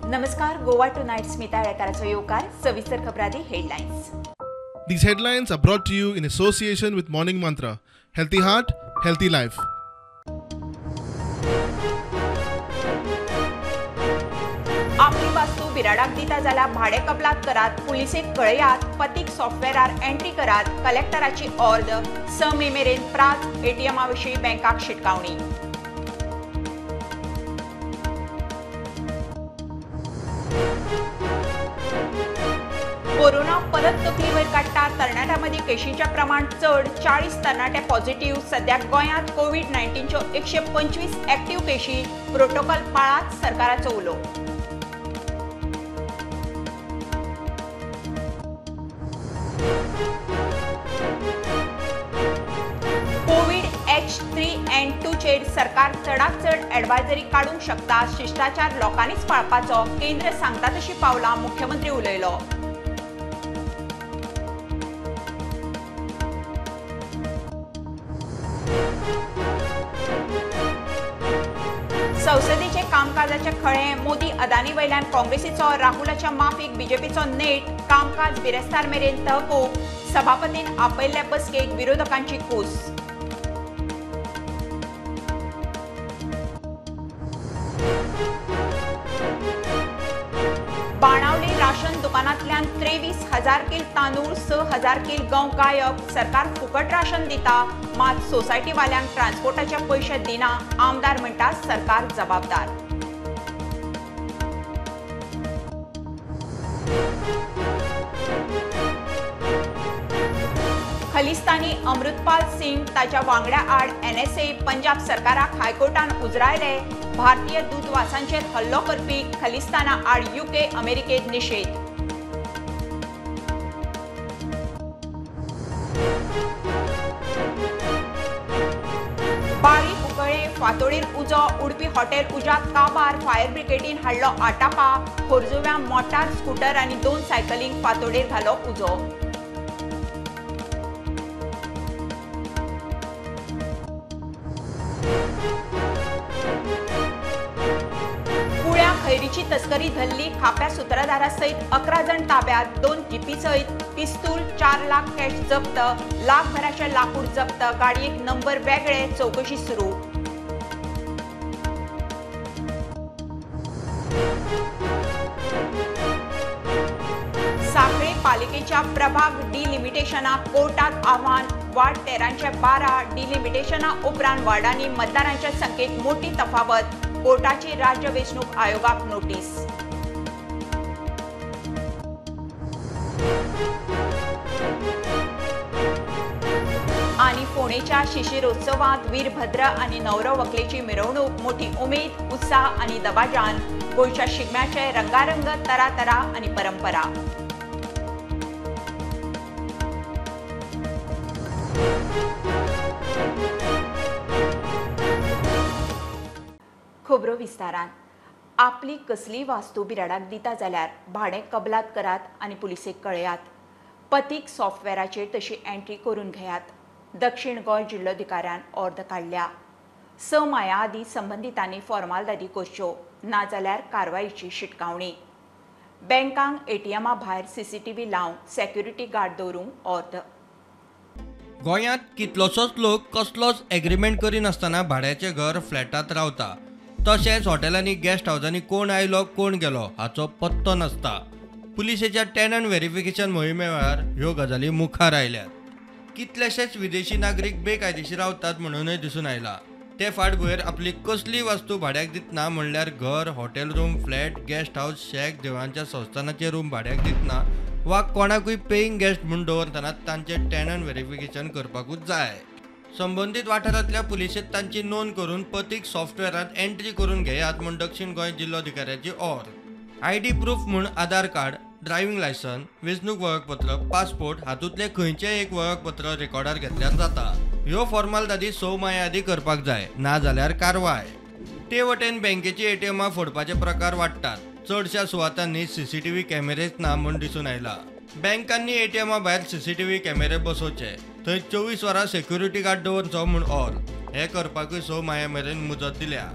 नमस्कार, गोवा टुनायट स्मिता येळकाराचो येवकार. सविस्तर खबरांनी headlines. These headlines are brought to you in association with Morning Mantra. Healthy heart, healthy life. आपली वास्तू बिराडाक दिता जाल्यार भाडें कबलात करात, पुलिसेक कळयात, पतीक सॉफ्टवेअरार एंट्री करात, कलेक्टराची ऑर्द. 6 मे मेरेन प्रात एटीएमा विशीं बँकाक शिटकावणी. कोरोना परत तकली वयर काडटा, तरणाट्यां मदीं केशींचें प्रमाण चड, 40 तरणाटे पॉझिटिव्ह. सद्याक गोंयांत कोवीड-19च्यो 125 एक्टिव्ह केशी, प्रोटोकॉल पाळात, सरकाराचो उलो. कोवीड H3N2 चेर सरकार चडात चड ॲडवायझरी काडूंक शकता, शिश्टाचार लोकांनीच पाळपाचो, केंद्र सांगता तशी पावलां, मुख्यमंत्री उलयलो. संसदेचे कामकाजाचे खळे, मोदी अदानी वयल्यान काँग्रेसीचो, राहुलाच्या माफीक बीजेपीचो नेट, कामकाज बिरेस्तार मेरेन तहकूब, सभापतीन आपयल्ले बसकेक विरोधकांची कूस. बाणावली राशन दुकानांतल्यान 23,000 कील तांदूळ, 6,000 कील गंव गायब. सरकार फुकट राशन दिता, मात सोसायटीवाल्यांक ट्रान्सपोर्टाचे पयशे दिना, आमदार म्हणटा सरकार जबाबदार. खलिस्तानी अमृतपाल सिंग ताच्या वांगड्या आड एनएसए, पंजाब सरकाराक हायकोर्टान उजरायले. भारतीय दूतावासांचेर हल्लो करपी खलिस्ताना आड युके अमेरिकेत निशेध. बाळी कुंकळे फातोडीर उजो, उडपी हॉटेल उज्यात काबार, फायर ब्रिगेडीन हाडलो आटापा. खोर्जुव्या मोटार स्कूटर आनी 2 सायकलींक फातोडीर घालो उजो. खैरीची तस्करी धरली, खाप्या सूत्रधारा सहित 11 जण ताब्यात, 2 जीपी सहित पिस्तूल, 4 लाख कॅश जप्त, लाखभराचे लाकूड जप्त, गाडयेक नंबर वेगळे, चौकशी सुरू. साखळे पालिकेच्या प्रभाग डिलिमिटेशनाक कोर्टात आव्हान. वार्ड 13-12 डिलिमिटेशना उपरांत वार्डांनी मतदारांच्या संख्येत मोठी तफावत, कोर्टाची राज्य वेंचणूक आयोगाक नोटीस. आणि फोंडेच्या शिशिरोत्सवात वीरभद्र आणि नवरो व्हंकलेची मिरवणूक, मोठी उमेद, उत्साह आणि दबाजान. गोंयच्या शिगम्याचे रंगारंग, तरातरा आणि परंपरा. खबरो विस्तारान. आपली कसली वास्तू बिराडाक दिता जाल्यार भाडें कबलात करात आनी पुलिसेक कळयात. पतीक सॉफ्टवेअराचेर तशी एंट्री करून घेयात. दक्षिण गोंय जिल्लोधिकाऱ्यान ऑर्द काडल्या. 6 माया आदीं संबंदितांनी फॉर्मालदादी करच्यो, नाजाल्यार कारवायेची शिटकावणी. बँकांक एटीएमा भायर सीसीटीव्ही लावंक सेक्युरिटी गार्ड दवरूंक ऑर्द. गोंयांत कितलोसोच लोक कसलोच एग्रीमेंट करिनासतना भाड्याचें घर फ्लॅटांत रावता. तशेंच हॉटेलांनी, गेस्ट हावजांनी कोण आयलो कोण गेलो हाचो पत्तो नासता. पुलिसेच्या टेनंट व्हेरिफिकेशन मोहिमे वेळार ह्यो गजाली मुखार आयल्यात. कितलेशेच विदेशी नागरीक बेकायदेशीर रावतात म्हणूनय दिसून आयला. ते फाटभुंयेर आपली कसली वस्तू भाड्याक दितना म्हणल्यार घर, hotel room, flat, guest house, shack, देवळांच्या संस्थानाचे रूम भाड्याक दितना वा कोणाकूय पेईंग गेस्ट म्हूण दवरतना तांचें टेनंट व्हेरिफिकेशन करपाकूच जाय. संबंदीत वाठारांतल्या पुलिशेंत तांची नोंद करून पतीक सॉफ्टवेअरांत एंट्री करून घेयात म्हूण दक्षिण गोंय जिल्लोधिकाऱ्याची ऑर्द. आयडी प्रूफ म्हूण आधार कार्ड, ड्रायव्हिंग लायसन्स, वेंचणूक वळखपत्र, पासपोर्ट हातूंतलें खंयचेंय एक वळखपत्र रेकॉर्डार घेतल्यार जाता. ह्यो फॉर्मालदादी 6 माया आदीं करपाक जाय, नाजाल्यार कारवाय. ते वटेन बँकेची एटीएमां फोडपाचे प्रकार वाडटात. चडश्या सुवातांनी सीसीटीव्ही कॅमेरेच ना म्हूण दिसून आयला. बँकांनी एटीएमा भायर सीसीटीव्ही कॅमेरे बसोवचे, थंय 24 वरां सेक्युरिटी गार्ड दवरचो म्हूण ऑर्द. हें करपाकूय 6 माया मेरेन मुजत दिल्या.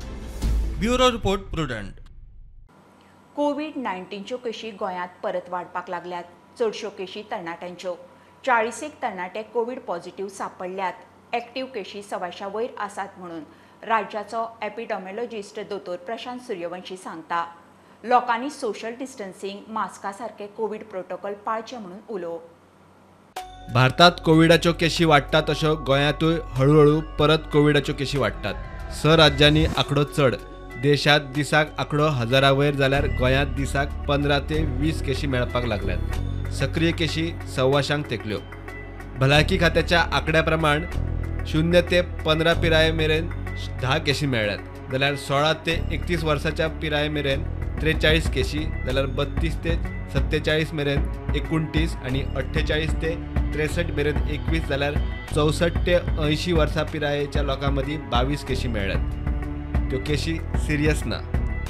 Bureau report, Prudent. कोवीड 19च्यो केशी गोंयांत परत वाडपाक लागल्यात. चडश्यो केशी तरणाट्यांच्यो. 40 तरणाटे कोवीड पॉझिटिव्ह सापडल्यात. एक्टिव्ह केशी 125 वयर आसात म्हणून राज्याचो एपिडेमिओलॉजिस्ट दोतोर प्रशांत सूर्यवंशी सांगता. लोकांनी सोशल डिस्टन्सिंग, मास्का सारके कोवीड प्रोटोकॉल पाळचे म्हणून उलो. भारतात कोविडाच्यो केशी वाडटात तश्यो गोंयांतूय हळुहळू परत कोविडाच्यो केशी वाडटात. 6 राज्यांनी आंकडो चड. देशात दिसाक आंकडो 1000 वयर जाल्यार गोंयांत दिसाक 15 ते 20 केशी मेळपाक लागल्यात. सक्रीय केशी 125 तेंकल्यो. भलायकी खात्याच्या आंकड्या प्रमाण 0 ते 15 पिराये मेरेन 10 केशी मेळ्ळ्यात, जाल्यार 16 ते 31 वर्साच्या पिराये मेरेन 43 केशी, जाल्यार 32 ते 47 मेरेन 29 आनी 48 ते 63 मेरेन 21, जाल्यार 64 ते 80 वर्सां पिरायेच्या लोकां मदीं 22 केशी मेळ्ळ्यात. त्यो केशी सिरियस ना,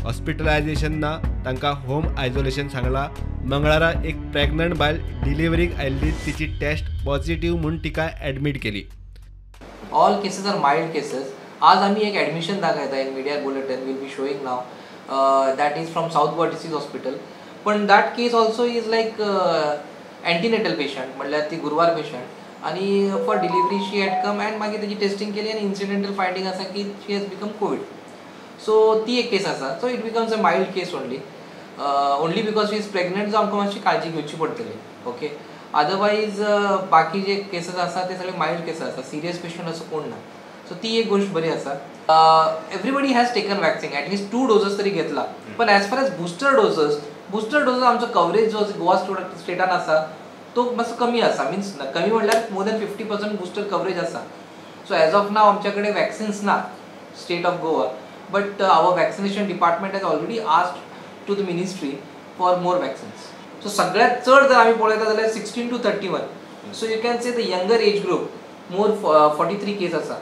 हॉस्पिटलायझेशन ना, तांकां होम आयसोलेशन सांगला. मंगळारा एक प्रेग्नंट बायल डिलिव्हरीक आयिल्ली, तिची टेस्ट पॉझिटिव्ह म्हूण तिका ॲडमीट केली. All cases are mild cases. आज आमी एक ॲडमिशन दाखयता in media bulletin will be showing now, that is from South Goa disease hospital. पण that case also is like antenatal patient, म्हणल्यार ती गुरवार पेशंट आनी for delivery she had come and मागीर तेजी टेस्टिंग केली आनी इन्सिडेंटल फायंडींग आसा की she has become Covid. So ती एक केस आसा. So it becomes a mild case only, only because she is pregnant, जो आमकां मातशी काळजी घेवची पडटली. ओके, अदरवायज बाकी जे केसीस आसा ते सगळे मायल्ड केसीस आसा, सिरियस पेशंट असो कोण ना. सो ती एक गोष्ट बरी आसा. Everybody has taken vaccine, at least 2 doses तरी घेतला. पण as far as booster doses, booster doses आमचो कवरेज जो गोवा स्टेटान आसा तो मातसो कमी आसा. मिन्स कमी म्हणल्यार मोर दॅन 50% बुस्टर कवरेज आसा. सो एज ऑफ नाव आमच्या कडेन वॅक्सिन्स ना state of Goa, but our vaccination department has already asked to the ministry for more vaccines. So सगळ्यात चड जर आमी पळयता जाल्यार 16 to 31, so you can say the younger age group more 43 case आसा.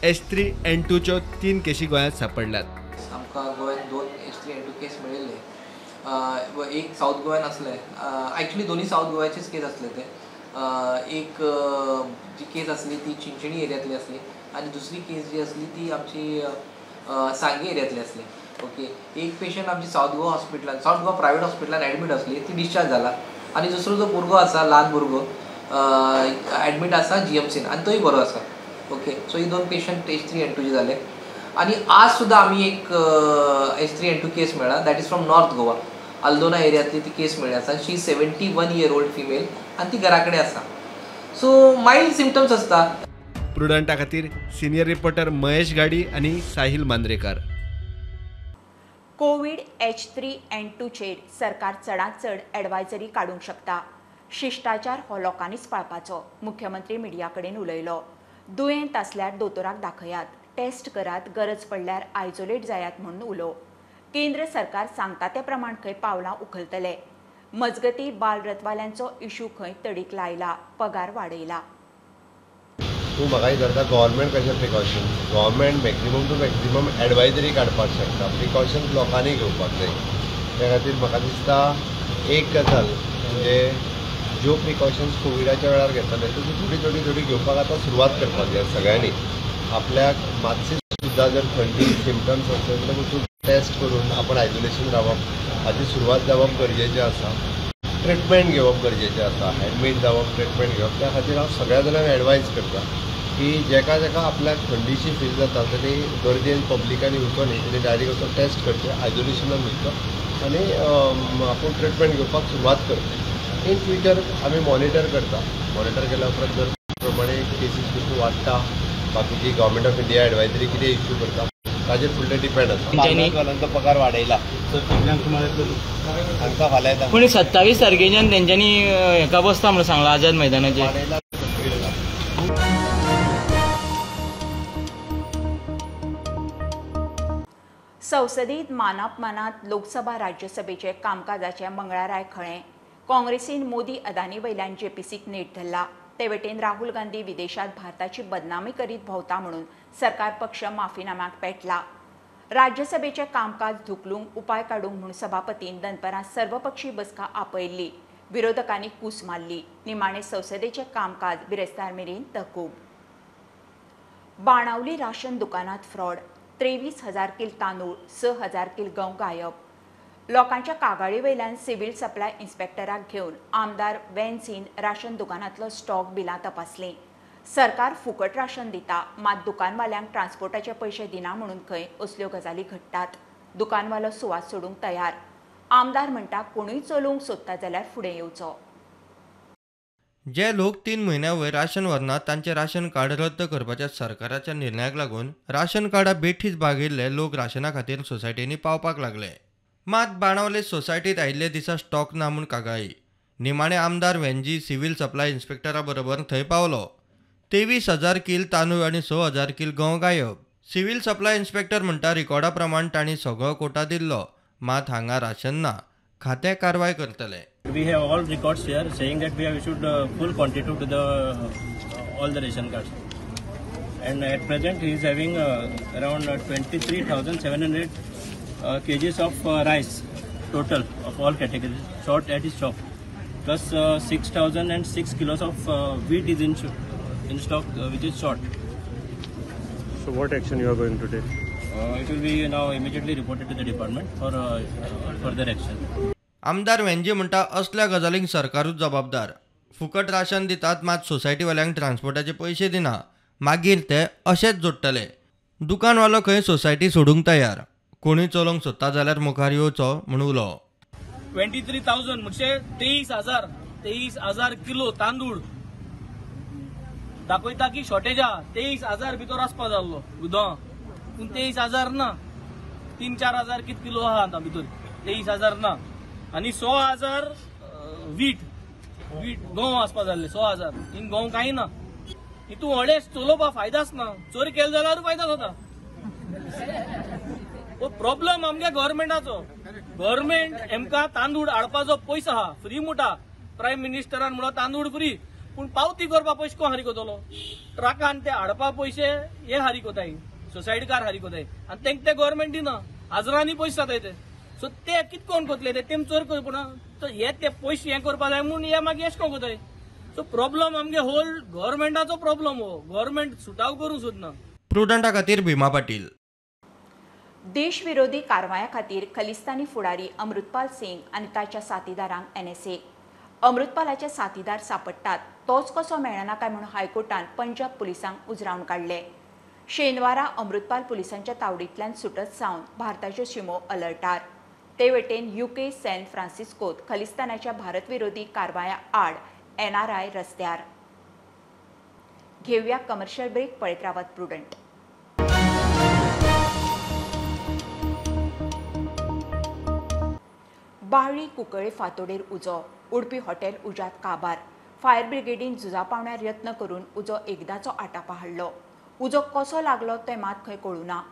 H3N2 च्यो 3 केशी गोंयांत सापडल्यात. आमकां गोंयांत 2 H3N2 केस मेळिल्ले. एक सावथ गोव्यान आसले, एक्चुली दोन्ही सावथ गोव्याचेच केस आसले ते. एक जी केस आसली ती चिंचणी एरियांतली आसली आनी दुसरी केस जी आसली ती आमची सांगे एरियांतली आसली. ओके, एक पेशंट आमची सावथ गोवा हॉस्पिटलान, सावथ गोवा प्रायवेट हॉस्पिटलान एडमीट आसली, ती डिस्चार्ज जाला. आनी दुसरो जो भुरगो आसा, ल्हान भुरगो एडमीट आसा GMCन आनी तोय बरो आसा. ओके, सो ही 2 पेशंट H3N2 जाले. आनी आज सुद्दां आमी एक H3N2 केस मेळ्ळा, that is from North Goa, Aldona एरियांतली ती केस मेळ्ळी आसा. She 71 year old female आनी ती घरा कडेन आसा. सो मायल्ड सिमटम्स आसता. प्रुडंटा खातीर सिनियर रिपोर्टर महेश गाडी आनी साहिल मांद्रेकार. कोवीड H3N2 चेर सरकार चडांत चड एडवायजरी काडूंक शकता. शिश्टाचार हो लोकांनीच पाळपाचो, मुख्यमंत्री मिडिया कडेन उलयलो. दुयेंत आसल्यार दोतोराक दाखयात, टेस्ट करात, गरज पडल्यार आयसोलेट जायात म्हणून उलो. केंद्र सरकार सांगता ते प्रमाण खंय पावलां उखलतले. मजगती बालरथवाल्यांचो इशू खंय तडीक लायला, पगार वाडयला. तूं म्हाका विचारता गव्हर्मेंट कशें precaution? Government maximum to maximum advisory काडपाक शकता, प्रिकॉशन्स लोकांनी घेवपाक जाय. त्या खातीर म्हाका दिसता एक गजाल म्हणजे ज्यो प्रिकॉशन्स कोविडाच्या वेळार घेताले त्यो थोडी थोडी थोडी घेवपाक आतां सुरवात करपाक जाय सगळ्यांनी. आपल्याक मातशी सुद्दां जर थंडी सिमटम्स आसत जाल्यार वचून टेस्ट करून आपण आयसोलेशन रावप हाची सुरवात जावप गरजेचें आसा. ट्रिटमेंट घेवप गरजेचें आसा, एडमीट जावप, ट्रिटमेंट घेवप. त्या खातीर हांव सगळ्या जाणांक एडवायज करता की जेका जेका आपल्याक थंडीशी फील जाता तेणी गर्देन पब्लिकांनी वचो न्ही, तेणी डायरेक्ट वचून टेस्ट करचें, आयसोलेशनान वयचो आनी आपूण ट्रिटमेंट घेवपाक सुरवात करची. इन फ्युचर आमी मॉनिटर करता, मॉनिटर केल्या उपरांत जर प्रमाणे केसीस कश्यो वाडटा, बाकीची गव्हर्मेंट ऑफ इंडिया एडवायजरी कितें इश्यू करता ताजेर फुडलें डिपेंड आसा. पगार वाडयला तांकां फाल्यां येता. पूण 27 तारखेच्यान तेंच्यांनी हेका बसता म्हणून सांगलां आझाद मैदानाचेर. संसदेत मानापमानात लोकसभा राज्यसभेचे कामकाजाचे मंगळाराय खळें. काँग्रेसीन मोदी अदानी वयल्यान जेपीसीक नेट धरला. ते वटेन राहुल गांधी विदेशात भारताची बदनामी करीत भोंवता म्हणून सरकार पक्ष माफीनाम्याक पेटला. राज्यसभेचे कामकाज धुकलूंक उपाय काडूंक म्हूण सभापतीन दनपरां सर्वपक्षीय बसका आपयल्ली. विरोधकांनी कूस मारली. निमाणे संसदेचे कामकाज बिरेस्तार मेरेन तहकूब. बाणावली राशन दुकानात फ्रॉड, 23,000 किल तांदूळ, 6,000 किल गंव गायब. लोकांच्या कागाळी वयल्यान सिव्हिल सप्लाय इन्स्पेक्टराक घेवन आमदार वेन्झीन राशन दुकानांतलो स्टॉक बिलां तपासलीं. सरकार फुकट राशन दिता, मात दुकानवाल्यांक ट्रान्सपोर्टाचे पयशे दिना म्हणून खंय असल्यो गजाली घडटात. दुकानवालो सुवात सोडूंक तयार. आमदार म्हणटा कोणूय चलोवंक सोदता जाल्यार फुडें येवचो. जे लोक 3 म्हयन्या वयर राशन व्हरनात तांचें राशन कार्ड रद्द करपाच्या सरकाराच्या निर्णयाक लागून राशन कार्डां बेठीच बागिल्ले लोक राशना खातीर सोसायटींनी पावपाक लागले. मात बाणावले सोसायटींत आयिल्ले दिसा स्टॉक ना म्हूण कागाळी. निमाणे आमदार वेन्झी सिव्हिल सप्लाय इन्स्पेक्टरा बरोबर थंय पावलो. 23,000 कील तांदूळ आनी 6,000 कील गंव गायब. सिव्हिल सप्लाय इन्स्पेक्टर म्हणटा रिकॉर्डा प्रमाण तांणी सगळो कोटा दिल्लो, मात हांगा राशन ना. खातें कारवाय करतले. We have all records here saying that we have issued full quantity to the all the ration cards, and at present he is having around 23,700 kgs of rice total of all categories short at his shop, plus 6,006 kilos of wheat is in stock which is short. So what action you are going to take? It will be now immediately reported to the department for further action. आमदार वेन्झी म्हणटा असल्या गजालींक सरकारूच जबाबदार. फुकट ration दितात मात सोसायटीवाल्यांक ट्रान्सपोर्टाचे पयशे दिना, मागीर ते अशेच जोडटले. दुकानवालो खंय सोसायटी सोडूंक तयार. कोणूय चलोवंक सोदता जाल्यार मुखार येवचो म्हूण उलो. 23,000 म्हणजे 23,000 किलो तांदूळ दाखयता की शॉर्टेज आहा. 23,000 भितर आसपा जाल्लो गुदांव, पूण 23,000 ना, 3-4 हजार कित किलो आहा आतां भितर, 23,000 ना. आनी 6,000 वीट गंव आसपा जाल्ले 6,000, हिंग गंव कांय ना. हितून व्हडले चलोवपा फायदाच ना, चोरी केले जाल्यार फायदा जाता. हो प्रॉब्लम आमगे गव्हर्मेंटाचो. गव्हर्मेंट हेमकां तांदूळ हाडपाचो पयसो आहा फ्री मुटा, प्रायम मिनिस्टरान म्हणलो तांदूळ फ्री, पूण पावती करपा पयशे कोण हारीक वतलो? ट्रकान ते हाडपा पयशे हे हारीक वताय, सोसायटीकार हारीक वताय, आनी तेंक ते गव्हर्मेंट दिना, हजरांनी पयशे जाताय ते. सो ते कित कोण कोतले ते तेम चोर करपा हे ते पयशे हें करपा जाय म्हूण हे मागीर एश कोण कोताय. सो प्रॉब्लम आमगे होल गव्हर्मेंटाचो प्रॉब्लम हो, गव्हर्मेंट सुटाव करूंक सोदना. प्रुडंटा खातीर भीमा पाटील. देशविरोधी कारवाया खातीर खलिस्तानी फुडारी अमृतपाल सिंग आनी ताच्या साथीदारांक एनएसए. अमृतपालाचे साथीदार सापडटात तोच कसो मेळना काय म्हणून हायकोर्टान पंजाब पुलिसांक उजरावन काडले. शेनवारा अमृतपाल पुलिसांच्या तावडींतल्यान सुटत सावन भारताच्यो शिमो अलर्टार. ते वटेन युके सॅन फ्रांसिस्कोत खलिस्तानाच्या भारत विरोधी कारवाया आड एनआरआय रस्त्यार. घेवया कमर्शियल ब्रेक, पळयत रावात प्रुडंट. बाळी कुंकळे फातोडेर उजो, उडपी हॉटेल उज्यात काबार. फायर ब्रिगेडीन झुजा पावण्यार यत्न करून उजो एकदाचो आटापा हाडलो. उजो कसो लागलो तें मात खंय कळूं ना.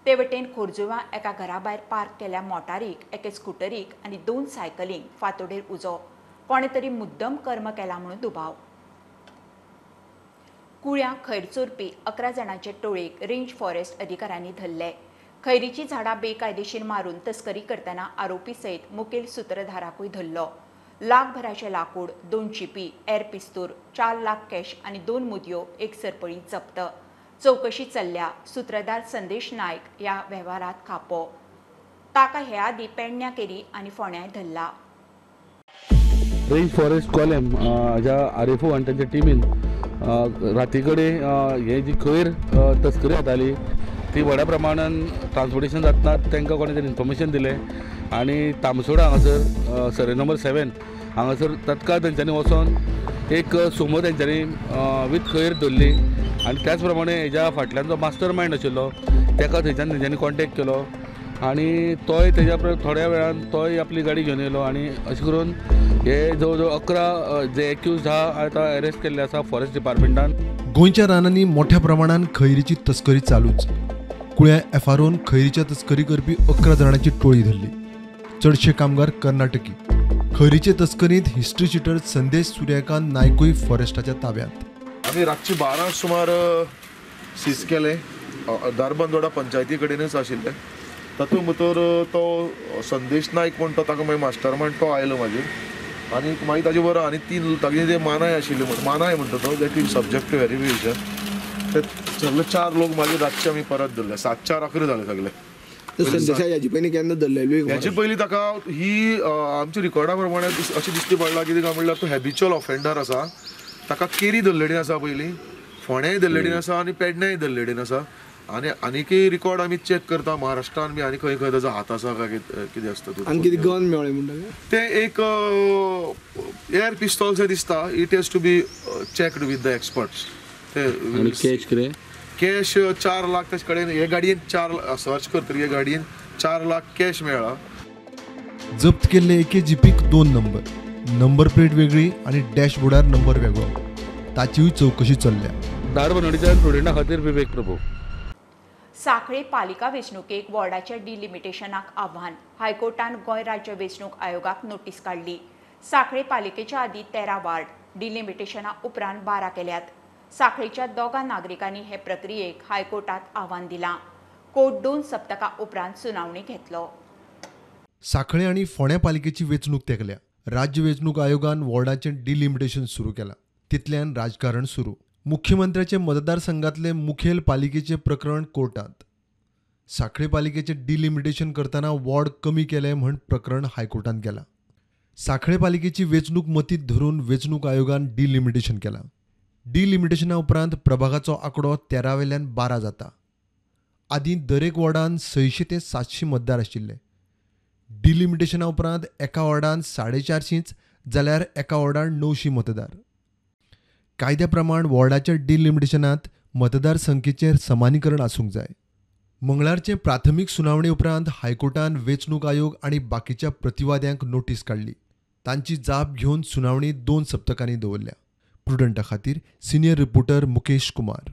ते वटेन खोर्जुव्यां एका घरा भायर पार्क केल्या मोटारीक, एके स्कुटरीक आनी 2 सायकलींक फातोडेर उजो. कोणें तरी मुद्दम कर्म केला म्हणून दुबाव. कुळ्यां खैर चोरपी 11 जाणांचे टोळयेक रेंज फॉरेस्ट अधिकाऱ्यांनी धरले. खैरीची झाडां बेकायदेशीर मारून तस्करी करतना आरोपी सयत मुखेल सूत्रधाराकूय धरलो. लाखभराचें लाकूड, 2 चिपी, एर पिस्तूर, 4 लाख कॅश आनी 2 मुदयो, एक सरपळी जप्त. चवकशी चल्ल्या. सूत्रधार संदेश नायक ह्या वेव्हारांत खापो. ताका हे आदीं पेडण्या केरी आनी फोंड्याय धरला. रेंज फॉरेस्ट कॉलम ज्या आर एफ ओ आनी तांच्या टिमीन राती कडेन हे जी खैर तस्करी जाताली ती व्हडा प्रमाणान ट्रान्सपोर्टेशन जातना तांकां कोणें तरी इन्फॉर्मेशन दिलें आनी तामसोडा हांगासर सर्वे नंबर 7 हांगासर तत्काळ तेंच्यांनी वचोन एक सुमो तेंच्यांनी वीथ खैर धरली आनी त्याच प्रमाणे हेज्या फाटल्यान जो मास्टर मायंड आशिल्लो ताका थंयच्यान तेंच्यांनी कॉन्टेक्ट केलो आनी तोय तेज्या थोड्या वेळान तोय आपली गाडी घेवन येयलो आनी अशें करून हे जवळ जवळ 11 जे एक्यूज आहा आतां अरेस्ट केल्ले आसा फॉरेस्ट डिपार्टमेंटान. गोंयच्या रानांनी मोठ्या प्रमाणान खैरीची तस्करी चालूच. कुळ्या एफआरओन खैरीच्या तस्करी करपी 11 जाणांची टोळी धरली. चडशे कामगार कर्नाटकी. खैरीचे तस्करींत हिस्ट्री शिटर संदेश सूर्यकांत नायकूय फॉरेस्टाच्या ताब्यात. आमी रातची 12 सुमार सीज केलें. धारबंदोडा पंचायती कडेनच आशिल्लें. तातूंत भितर तो संदेश नायक म्हण तो ताका मागीर मास्टर मायंड तो आयलो मागीर आनी मागीर ताजे बरोबर आनी 3 तागे जे मानाय आशिल्ले मानाय म्हणटा तो that is subject to verification. ते सगळे 4 लोक मागीर रातचे आमी परत धरले. 7-4 11 जाले सगळे. संदेशा पयलीं केन्ना धरलेली? हेजे पयलीं ताका ही आमच्या रिकॉर्डा प्रमाणे अशें दिश्टी पडलां कितें काय म्हणल्यार तो हॅबिच्युअल ऑफेंडर आसा. ताका केरी धरलेली आसा, पयलीं फोंड्याय धरलेली आसा आनी पेडण्याय धरलेली आसा. आनी आनीकय रिकॉर्ड आमी चॅक करता महाराष्ट्रान बी आनी खंय खंय ताजो हात आसा काय कितें आसता. आनी कितें गन मेळ्ळें म्हणटा तें एक एअर पिस्तॉल शें दिसता. It has to be checked with the experts. ते कॅश कितें? कॅश 4 लाख ताचे कडेन हे गाडयेन 4 सर्च करतली हे गाडयेन 4 लाख कॅश मेळ्ळा. जप्त केल्ले एके जिपीक 2 नंबर, नंबर प्लेट वेगळी आनी डॅशबोर्डार नंबर वेगळो. ताचीय चवकशी चल्ल्या. धारबनोडीच्यान प्रुडंटा खातीर विवेक प्रभू. सांखळे पालिका वेंचणुकेक वॉर्डाच्या डिलिमिटेशनाक आव्हान. हायकोर्टान गोंय राज्य वेंचणूक आयोगाक नोटीस काडली. सांखळे पालिकेच्या आदीं 13 वार्ड डिलिमिटेशना उपरांत 12 केल्यात. सांखळेच्या 2 नागरिकांनी हे प्रक्रियेक हायकोर्टात आव्हान दिलां. कोर्ट 2 सप्तकां उपरांत सुनावणी घेतलो. सांखळे आनी फोंड्या पालिकेची वेंचणूक तेंकल्या. राज्य वेंचणूक आयोगान वॉर्डाचें डिलिमिटेशन सुरू केलां. तितल्यान राजकारण सुरू. मुख्यमंत्र्याचे मतदारसंघातले मुखेल पालिकेचे प्रकरण कोर्टात. सांखळे पालिकेचे डिलिमिटेशन करतना वॉर्ड कमी केले म्हण प्रकरण हायकोर्टात गेलां. सांखळे पालिकेची वेंचणूक मतींत धरून वेंचणूक आयोगान डिलिमिटेशन केलां. डिलिमिटेशना उपरांत प्रभागाचो आंकडो 13 वेल्यान 12 जाता. आदीं दरेक वॉर्डान 600 ते 700 मतदार आशिल्ले. डिलिमिटेशना उपरांत एका वॉर्डान 450 जाल्यार एका वॉर्डान 900 मतदार. कायद्या प्रमाण वॉर्डाच्या डिलिमिटेशनात मतदार संख्येचेर समानीकरण आसूंक जाय. मंगळारचे प्राथमीक सुनावणी उपरांत हायकोर्टान वेंचणूक आयोग आनी बाकीच्या प्रतिवाद्यांक नोटीस काडली. तांची जाप घेवन सुनावणी 2 सप्तकांनी दवरल्या. प्रुडंटा खातीर senior reporter Mukesh Kumar.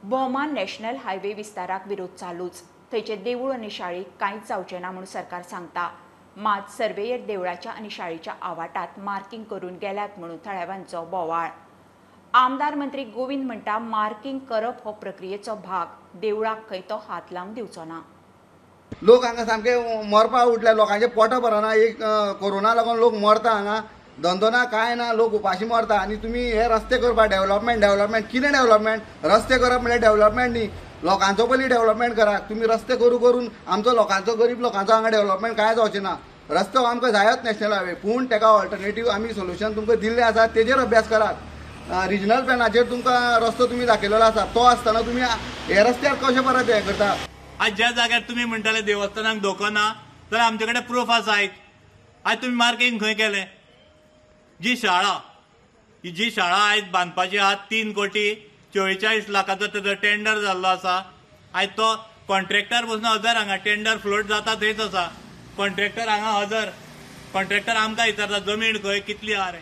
Bhoma national highway विस्ताराक विरोध चालूच. थंयचे देवूळ आनी शाळेक कांयच जावचें ना म्हूण सरकार सांगता. मात सर्वेयर देवळाच्या आनी शाळेच्या आवाटात मार्किंग करून गेल्यात म्हणून थळाव्यांचो बोवाळ. आमदार मंत्री गोविंद म्हणटा मार्किंग करप हो प्रक्रियेचो भाग, देवळाक खंय तो हात लावन दिवचो ना. लोक हांगा सामके मरपा उठले, लोकांचे पोटा भरना. एक कोरोना लागून लोक मरता हांगा, धंदो ना कांय ना, लोक उपाशी मरता. आनी तुमी हे रस्ते करपा डेव्हलपमेंट डेव्हलपमेंट कितें डेव्हलपमेंट? रस्ते करप म्हणल्यार डेव्हलपमेंट न्ही. लोकांचो पयलीं डेव्हलपमेंट करा. तुमी रस्ते करू करून आमचो लोकांचो गरीब लोकांचो हांगा डेव्हलपमेंट कांय जावचें ना. रस्तो आमकां जायच नॅशनल हायवे, पूण तेका ऑल्टरनेटीव आमी सोल्युशन तुमकां दिल्लें आसा, तेजेर अभ्यास करात. रिजनल प्लॅनाचेर तुमकां रस्तो तुमी दाखयलेलो आसा, तो आसतना तुमी हे रस्त्यार कशें परत हें करता? आज ज्या जाग्यार तुमी म्हणटाले देवस्थानाक धोको ना, जाल्यार आमचे कडेन प्रूफ आसा. आयज आज तुमी मार्किंग खंय केलें? जी शाळा आयज बांदपाची आहा, 3,44,00,000 तेजो टेंडर जाल्लो आसा. आयज तो कॉन्ट्रॅक्टर बसून हजर हांगा टेंडर फ्लोट जाता थंयच आसा. कॉन्ट्रॅक्टर हांगा हजर, कॉन्ट्रॅक्टर आमकां विचारता जमीन खंय कितली आहा रे,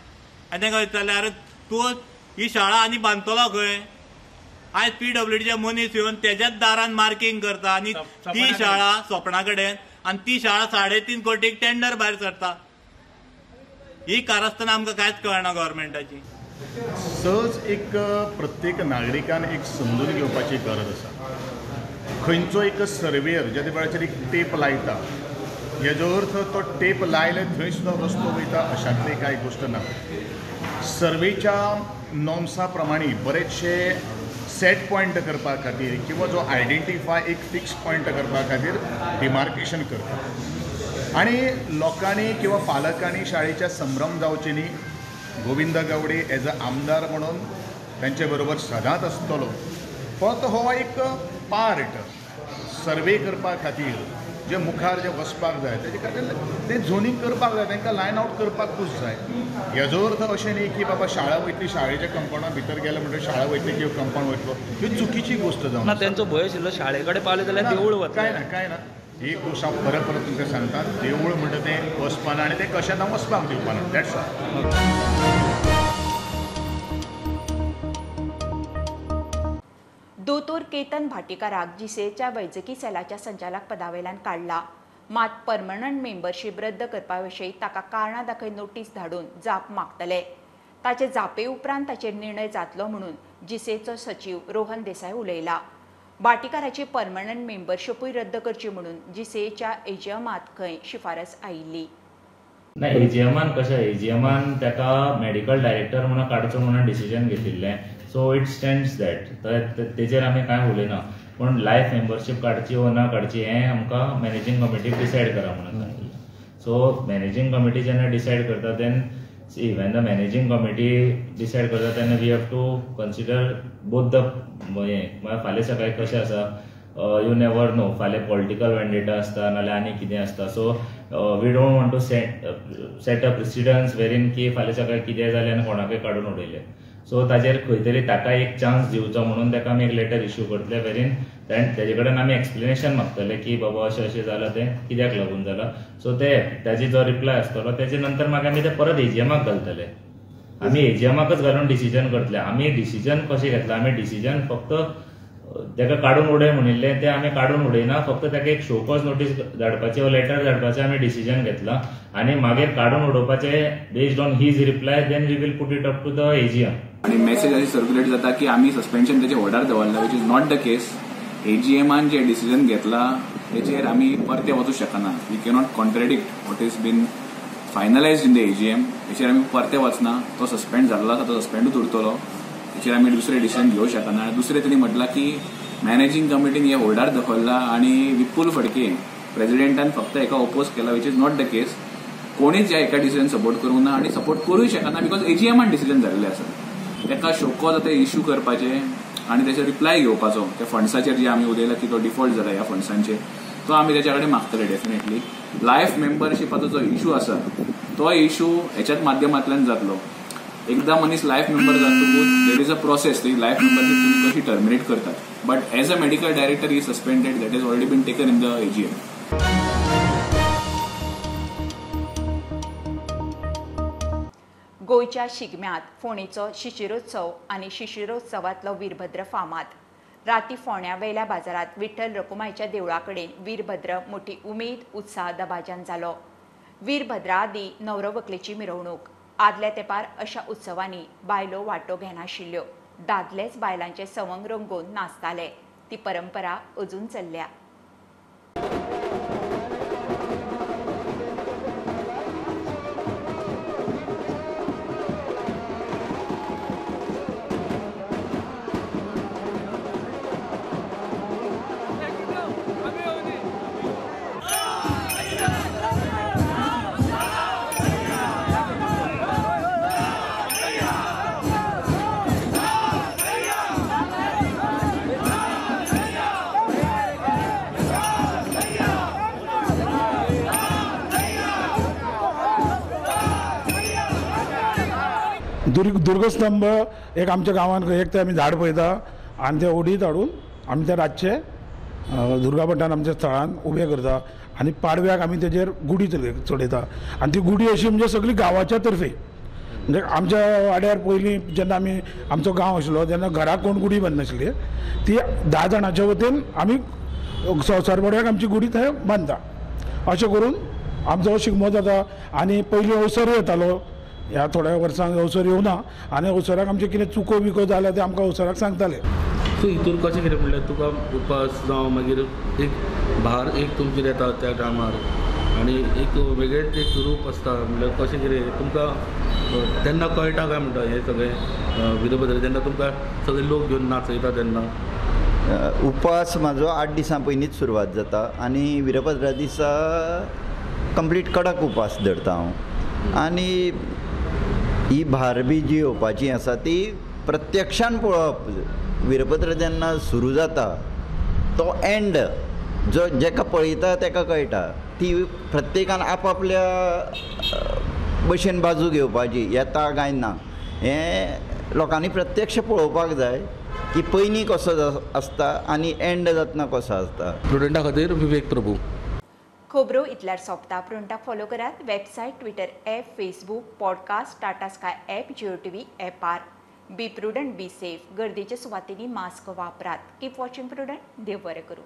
आनी तांकां विचारलें अरे तूं ही शाळा आनी बांदतलो खंय? आयज पीडब्ल्यूडीचे मनीस येवन तेज्याच दारान मार्किंग करता आनी ती शाळा सोपणा कडेन, आनी ती शाळा 3.5 कोटीक टेंडर भायर सरता. ही कारस्थान आमकां कांयच कळना गव्हर्मेंटाची. सहज एक प्रत्येक नागरिकान एक समजून घेवपाची गरज आसा. खंयचो एक सर्वेयर ज्या वेळाचेर एक टेप लायता, हेजो अर्थ तो टेप लायले थंय सुद्दां रस्तो वयता अशांतली कांय गोश्ट ना. सर्वेच्या नॉर्म्सा प्रमाणे बरेचशे सेट पॉयंट करपा खातीर किंवा जो आयडेंटिफाय एक फिक्स पॉयंट करपा खातीर डिमार्केशन करता आनी लोकांनी किंवा पालकांनी शाळेच्या संभ्रम जावचे न्ही. गोविंद गावडे एज अ आमदार म्हणून तांचे बरोबर सदांच आसतलो. फक्त हो एक पार्ट सर्वे करपा खातीर जे मुखार जे वचपाक जाय तेजे खातीर तें झोनींग करपाक जाय, तांकां लायन आवट करपाकूच जाय. हेजो अर्थ अशें न्ही की बाबा शाळा वयतली, शाळेच्या कंपावंडा भितर गेले म्हणटकीर शाळा वयतली किंवा कंपावंड वयतलो, ही चुकीची गोश्ट जावन. ना, तेंचो भंय आशिल्लो शाळे कडेन पावले जाल्यार देवूळ वतलें. कांय ना, कांय ना. ही गोश्ट हांव परत परत तुमकां सांगता, देवूळ म्हणटा तें वचपाना आनी तें कशें हांव वचपाक दिवपाना. That's all. दोतोर केतन भाटीकाराक जीसीएच्या वैजकी सेलाच्या संचालक पदावेल्यान काडला. मात परमनंट मेंबरशीप रद्द करपा विशीं ताका कारणां दाखय नोटीस धाडून जाप मागतले. ताचे जापे उपरांत ताचेर निर्णय जातलो म्हणून जीसीएचो सचीव रोहन देसाय उलयला. भाटीकाराची परमनंट मेंबरशिपूय रद्द करची म्हणून जीसीएच्या एजीएमात खंय शिफारस आयिल्ली. ना, एजीएमान कशें, एजीएमान ताका मेडिकल डायरेक्टर म्हणून काडचो म्हणून डिसिजन घेतिल्लें. सो it stands that, तेजेर आमी कांय उलयना. पूण लायफ मेंबरशीप काडची वो ना काडची हें आमकां मॅनेजींग कमिटीक डिसायड करा म्हणून सांगिल्लें. सो मॅनेजींग कमिटी जेन्ना डिसायड करता then see when the managing committee decide करता तेन्ना we have to consider both the हें. म्हळ्यार फाल्यां सकाळीं कशें आसा you never know, फाल्यां पॉलिटिकल वेंडेटा आसता नाल्यार आनी कितें आसता. So we don't want to set a precedence wherein की फाल्यां सकाळीं कितें जालें आनी कोणाकय काडून उडयलें. सो ताजेर खंय तरी ताका एक चान्स दिवचो म्हणून ताका आमी एक लेटर इश्यू करतले वेरीन तेजे कडेन आमी एक्सप्लेनेशन मागतले की बाबा अशें अशें जालां तें कित्याक लागून जालां. सो ते ताजे जो रिप्लाय आसतलो तेजे नंतर मागीर आमी ते परत एजीएमाक घालतले. आमी एजीएमाकच घालून डिसिजन करतले. आमी डिसिजन कशें घेतलां, आमी डिसिजन फक्त ताका काडून उडय म्हणिल्लें तें आमी काडून उडयना, फक्त ताका एक शोकॉज नोटीस धाडपाचें वा लेटर धाडपाचें आमी डिसिजन घेतलां आनी मागीर काडून उडोवपाचें based on his reply then we will put it up to the AGM. आनी मेसेज अशी सर्क्युलेट जाता की आमी सस्पेन्शन तेचे होल्डार दवरला, which is not the case. एजीएमान जे डिसिजन घेतला तेचेर आमी परते वचूंक शकना. We cannot contradict what is been finalised in the AGM. हेचेर आमी परते वचना. तो सस्पेंड जाल्लो आसा तो सस्पेंडूच उरतलो, हेचेर आमी दुसरें डिसिजन घेवंक शकना. दुसरें तेणी म्हटलां की मॅनेजींग कमिटीन हे होल्डार दवरला आनी विपुल फडके प्रेजिडेंटान फक्त हेका ओपोज केला, which is not the case. कोणीच ह्या एका डिसिजन सपोर्ट करूंक ना आनी सपोर्ट करूंक शकना because एजीएमान डिसिजन जाल्लें आसा. ताका शोकॉज आतां इश्यू करपाचें आनी तेचो रिप्लाय घेवपाचो त्या फंड्साचेर जे आमी उलयला की तो डिफॉल्ट जाला ह्या फंड्सांचेर, तो आमी तेच्या कडेन मागतले डेफिनेटली. लायफ मेंबरशिपाचो जो इश्यू आसा तो इश्यू हेच्याच माध्यमांतल्यान जातलो. एकदां मनीस लायफ मेंबर जातकूच there is a process, ती लायफ मेंबरशीप तुमी कशी टर्मिनेट करतात. But as a medical director he suspended, that is already been taken in the AGM. गोंयच्या शिगम्यांत फोंडेचो शिशिरोत्सव आनी शिशिरोत्सवांतलो वीरभद्र फामाद. राती फोंड्या वेल्या बाजारांत विठ्ठल रकुमायच्या देवळा कडेन वीरभद्र मोठी उमेद उत्साह दबाज्यान जालो. वीरभद्रा आदीं न्हवरो व्हंकलेची मिरवणूक. आदल्या तेंपार अशा उत्सवांनी बायलो वांटो घेनाशिल्ल्यो, दादलेच बायलांचे सवंग रंगोवन नाचताले. ती परंपरा अजून चल्ल्या. दुर्गस्तंभ एक आमच्या गांवांत एक ते आमी झाड पळयता आनी ते ओडीत हाडून आमी ते रातचे दुर्गाभटान आमच्या स्थळान उबे करता आनी पाडव्याक आमी तेजेर गुडी चडयता आनी ती गुडी अशी म्हणजे सगळी गांवाच्या तर्फे, म्हणजे आमच्या वाड्यार पयलीं जेन्ना आमी आमचो गांव आशिल्लो तेन्ना घराक कोण गुडी बांदनाशिल्ली, ती 10 जाणांच्या वतीन आमी संवसार पाडव्याक आमची गुडी थंय बांदता. अशें करून आमचो शिगमो जाता आनी पयलीं अवसर येतालो, ह्या थोड्या वर्सांक अवसर येवना आनी अवसराक आमचे कितें चुको बिको जाल्यार ते आमकां अवसराक सांगताले. सो हितून कशें कितें म्हणल्यार तुका उपास जावं मागीर एक भार एक तुमचेर येता त्या टायमार आनी एक वेगळेंच एक रूप आसता, म्हणल्यार कशें कितें तुमकां तेन्ना कळटा काय म्हणटा हें सगळें वीरभद्र जेन्ना तुमकां सगळे लोक घेवन नाचयता तेन्ना? उपास म्हाजो 8 दिसां पयलींच सुरवात जाता आनी वीरभद्रा दिसा कंप्लीट कडक उपास धरता हांव आनी ही भार बी जी येवपाची आसा ती प्रत्यक्षान पळोवप. वीरभद्र जेन्ना सुरू जाता तो एंड जो जेका पळयता तेका कळटा, ती प्रत्येकान आपआपल्या भशेन बाजू घेवपाची येता काय ना हें लोकांनी प्रत्यक्ष पळोवपाक जाय की पयलीं कसो आसता आनी एंड जातना कसो आसता. प्रुडंटा खातीर विवेक प्रभू. खबरो इतल्यार सोंपता. प्रुडंटाक फॉलो करात website, Twitter app, Facebook, podcast, Tata Sky app, Jio TV ऍपार. Be prudent, be safe. गर्देच्या सुवातींनी मास्क वापरात. Keep watching Prudent. देव बरें करूं.